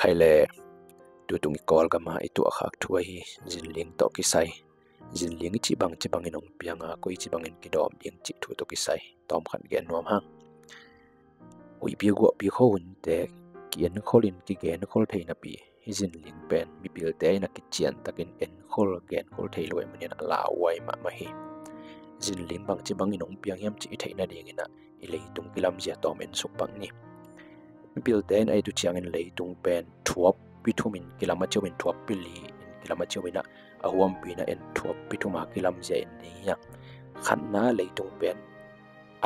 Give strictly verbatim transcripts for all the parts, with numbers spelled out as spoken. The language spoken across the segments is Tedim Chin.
Khai le, tutung i Kawlgama i tuahkhak thu ahi zinling tawh kisai. Zinling i cih bang ci bangin hong pianga, koi ci bangin kidawm ding cih thu tawh kisai tawmkhat gen nuam hang. Huihpi guahpi khuahunte ki-enkhol in kigenkhol thei napi hi zinling pen mipilte in a kiciantakin enkhol genkhol thei luai manin a lauhuai mahmah hi. Zinling bang ci bangin hong piang hiam cih i theih nadingin ah i leitung kilamzia tawm en suk pak ni. Mipilte in a itu ciangin leitung pen thuappi thumin kilam a ciumin thuappi li in kilam a ciumin ah a huampi na en thuappi thuma kilamzia in nei hi a. Khatna leitung pen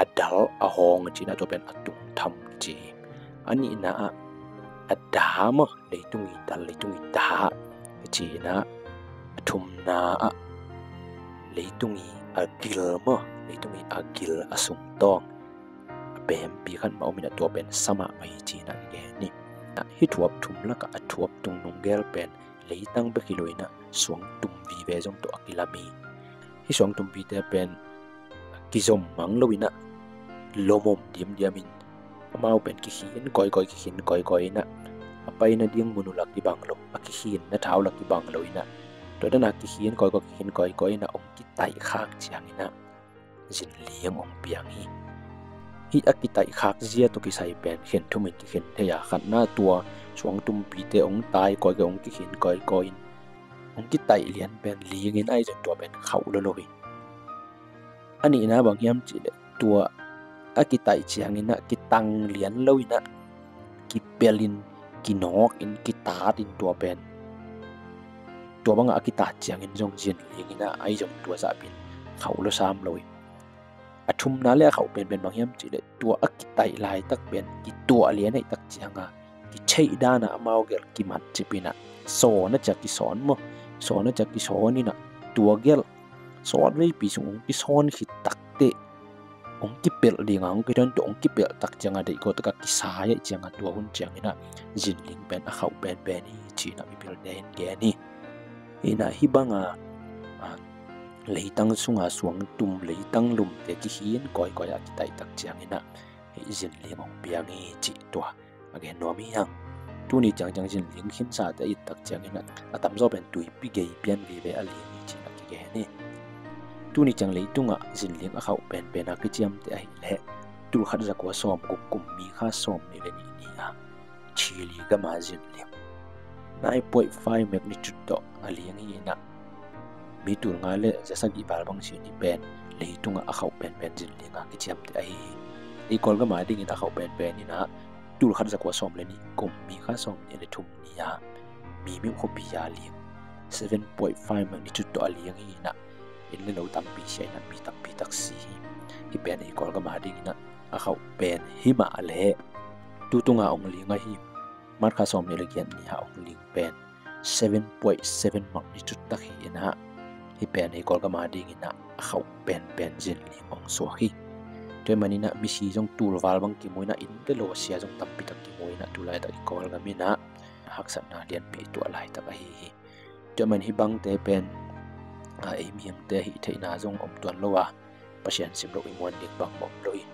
a dal a hawng a cihna tua pen a tungtham kici hi. A nihna ah a da maw, leitung i dal, leitung i da kici hi a. A thumna ah leitung i a gil maw, leitung i a gil a sungtawng a pempi khat mah om in a tua pen sa mahmah hi ci-in a gen hi. Hih thuap thum lakah a thuap tungnung gel pen leitang bek hi lo in ah suangtum vive zong tawh a kilam hi. Hih suangtum vite pen kizom mang lo in ah lomom diamdiam in amau pen kikhin kawikawi, kikhin kawikawi in ah a pai nading mun uh la kibang lo, a kikhinna tha uh la kibang lo in ah tua dan a kikhin kawikawi, kikhin kawikawi in ah hong kitaih khak ciangin ah zinling hong piang hi. Hih a kitaih khak zia tawh kisai pen khen thumin kikhen thei a, khatna tua suangtum vite hong tai kawikawi, hong kikhin kawikawi in hong kitaih lian pen lingin ahi zong tua pen khauh lo lo hi. A nihna bang hiam cih leh tua a kitaih ciangin ah kitang lian lo in ah kipelin, kinawkin, kitatin tua pen tua bangah a kitat ciangin zong zinling in ah ahi zong tua zahpin khauh lo sam lo hi. A thumna le a khauh penpen bang hiam cih leh tua a kitaih laitak pen kituah lian ahih tak cianga kitheih dana amau gel kimat cipin ah sawn a cia kisawn maw, sawn a cia kisawn in ah tua gel sawn veipi sung hong kisawn khit takteh hong kipelh dinga hong kithon tua hong kipelh tak cianga deihkaw taka kisai ahih cianga tua hun ciangin ah zinling pen a khauh penpen hi ci-in ah mipilte in gen hi. Hi in ah hih banga leitang sunga suangtum leitang lumte kikhin kawikawi a kitaih tak ciangin ah hih zinling hong piang hi cih tua a gen nuam hi hang. Tuni ciangciang zinling khinsate a it tak ciangin ah a tamzaw pen tuipi gei pian vive a ling hi ci-in ah kigen hi. Tuni ciang leitungah zinling a khauh penpen a kiciamte ahih leh tulkhat zakua sawmguk kum mi kha sawmnih le nih ni-a Chile gama zinling nine point five magnitude tawh a ling hi in ah mi tulnga le zasagih val bang sin hi pen leitungah a khauh penpen zinling a kiciamte ahi hi. Ei Kawlgama dingin a khauh penpen in ah tulkhat zakua sawm le nih kum mi kha sawmnih le thum ni-a mi mim khuapi a ling seven point five magnitude tawh a ling hi in ah inn le lo tampi sia in ah mi tampi tak si hi. Hih pen ei Kawlgama dingin ah a khauh pen hi mah leh tutunga hong ling ahi March kha sawmnih le giat ni-a hong ling pen seven point seven magnitude tak hi in ah hih pen ei Kawlgama dingin ah a khauh penpen zinling hong suak hi. Tua ahih manin ah misi zong tulval bang kimu in ah inn le lo a sia zong tampi tak kimu in ah tulaitak i Kawlgam in ah haksatna lianpi tuah laitak ahi hi. Tua ahih manin hih bangte pen ei mihingte hih theihna zong om tuan lo a Pasian simloh i muan ding bang om lo hi.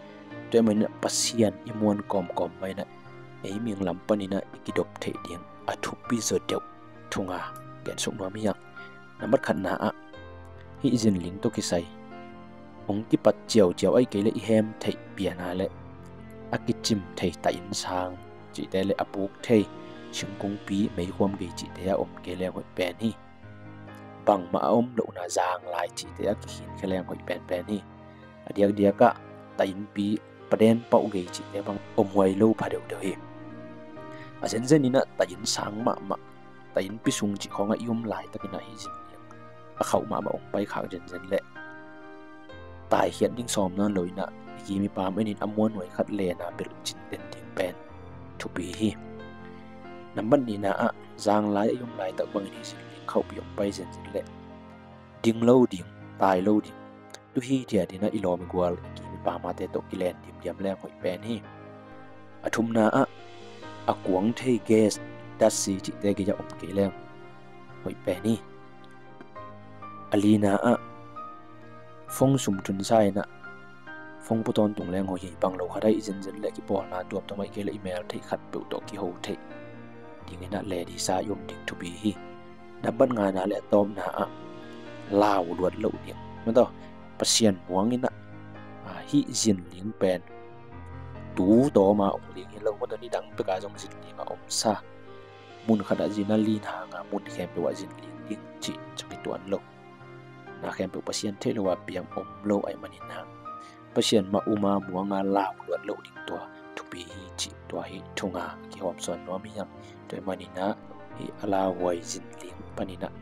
Tua ahih manin ah Pasian i muan kawmkawm mah in ah ei mihing lam panin ah i kidop theih ding a thupi zaw deuh thu nga gen suk nuam hi hang. Nambat khatna ah hih zinling tawh kisai hong kipat ciauciau ahih kei leh i hem theih piana le a kicim thei taih inn sang cihte le a puk thei singkungpi meikhuam gei cihte a om kei leng hoih pen hi. Bangmah a om lohna zanglai cihte a kikhinkhia leng hoih penpen hi. A diakdiakah taih innpi paden pauh gei cihte bang om huai lo pha deuhdeuh hi. A zenzen in ah taih inn sang mahmah taih innpi sung cih khawngah i om laitakin ah hih zinling a khauh mahmah hong paikhak zenzen leh taikhiat ding sawm nawn lo in ah i kim i pam en in a muanhuai khat lena belh cin den ding pen thupi hi. Nambat nihna ah zanglai a i om laitak bangin hih zinling khauhpi hong pai zenzen leh ding lo ding, tai lo ding, tu hi thiat in ah i lawm i gual i kim i pamate tawh kilen diamdiam leng hoih pen hi. A thumna ah a kuang thei gas, datsi cihte gei-ah om kei leng hoih pen hi. A lina ah phone sum thunsa in ah phone pua tawntung leng hoih hi. Bang lo khat ah i zenzen leh kipawlna tuamtuam ahih kei leh i mel theih khat peuh tawh kiho theih dingin ah lehdisa i om ding thupi hi. Nambat ngana le a tawpna ah lau luat loh ding. Mataw, Pasian muang in ah, a, hih zinling pen tu tawma om ling hi lo, mataw, nidang peka zong zinling a omsa. Mun khat ah zin a lin hanga mun khempeuh ah zinling ding cih cak i tuan lo. Na khempeuh Pasian theih lo a piang om lo ahih manin ah, Pasian mah uma muanga lau luat loh ding tua thupi hi cih tua hi. Thunga kihawmsawn nuam hi hang. Tua ahih manin ah hih a lauhuai zinling panin ah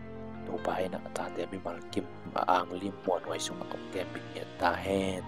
Topa in ah a tate mimal kim a anglim muanhuai sungah hong kem bit ngiat ta hen.